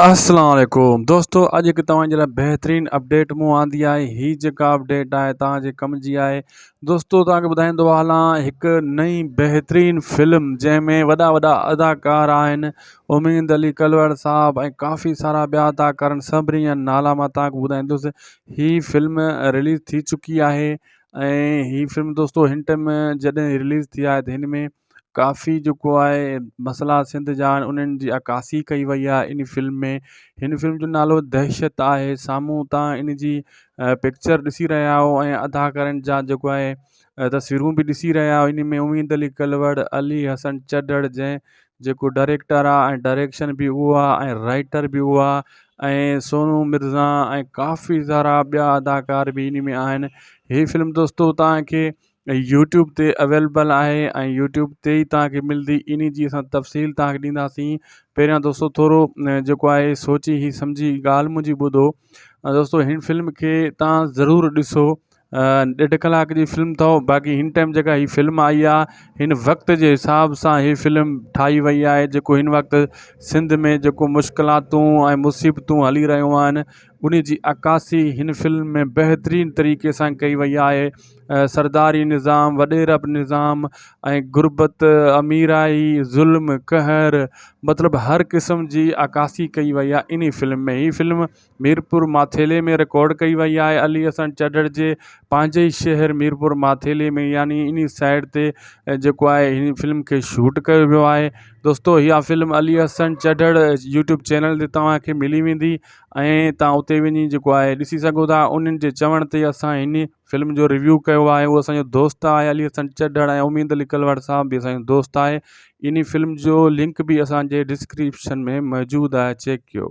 السلام عليڪم دوستو اڄ هڪ توهان جي لاء بهترين اپڊيٽ مون آندي آهي هي جيڪا اپڊيٽ آهي توهان جي ڪم جي آهي دوستو توهان کي ٻڌائيندو هلان هڪ نئين بهترين فلم جنهن ۾ وڏا وڏا اداڪار آهن اميد علي ڪلوڙ صاحب ۽ ڪافي سارا ٻيا اداڪار آهن سڀني جا نالا مان توهان کي ٻڌائيندس هي فلم رليز ٿي چڪي آهي ۽ هي فلم دوستو هن ٽائيم جڏهن رليز ٿي آهي ته هن ۾ ڪافي جيڪو آهي مسئلا سنڌ جا آهن انهن جي عڪاسي ڪئي وئي آهي ان فلم ۾ هن فلم جو نالو دهشت آهي سامهون تان ان جي پڪچر ڏسي رهيا آهيو ۽ اداڪارن جا جيڪو آهي تصويرون به ڏسي رهيا آهيو ان ۾ اميد علي ڪلوڙ علي حسن چڍڙ جنهن جيڪو ڊائريڪٽر آهي ۽ ڊائريڪشن به اهو آهي ۽ رائٽر به اهو آهي ۽ سونو مرزا ۽ ڪافي سارا ٻيا اداڪار به ان ۾ آهن هي فلم دوستو توهان کي يوٽيوب تي اويلبل آهي ۽ يوٽيوب تي ئي توهان کي ملندي انهي جي اسان تفصيل توهان کي ڏينداسين پهريان دوستو ٿورو جيڪو آهي سوچي هي سمجهي ڳالهه منهنجي ٻڌو دوستو هن فلم کي توهان ضرور ڏسو ڏيڍ ڪلاڪ جي فلم اٿو باقي هن ٽائيم جيڪا هي فلم آئي آهي هن وقت جي حساب سان هي فلم ٺاهي وئي آهي جيڪو هن وقت سنڌ ۾ جيڪو مشڪلاتون ۽ مصيبتون هلي رهيون آهن ان جي عڪاسي هن فلم ۾ بهترين طريقي سان ڪئي وئي آهي سرداري نظام، وڏيرپ نظام ۽ غربت، اميرائي، ظلم، قهر مطلب هر قسم جي عڪاسي ڪئي وئي آهي انهي فلم ۾ هي فلم ميرپور ماٿيلي ۾ رڪارڊ ڪئي وئي آهي علي حسن چڍڙ جي پنهنجي ئي شهر ميرپور ماٿيلي ۾ يعني انهي سائيڊ تي جيڪو آهي هن فلم کي شوٽ ڪيو ويو آهي دوستو اها film Ali Hassan Chadhar YouTube channel تي توهان کي ملي ويندي ۽ توهان اتي وڃي جيڪو آهي ڏسي سگهو ٿا انهن جي چوڻ تي اسان هن فلم جو ريويو ڪيو آهي اهو اسانجو دوست آهي علي حسن چڍڙ ۽ اميد علي ڪلوڙ صاحب به اسانجو دوست آهي انهي فلم جو لنڪ به اسانجي ڊسڪرپشن ۾ موجود آهي چيڪ ڪيو.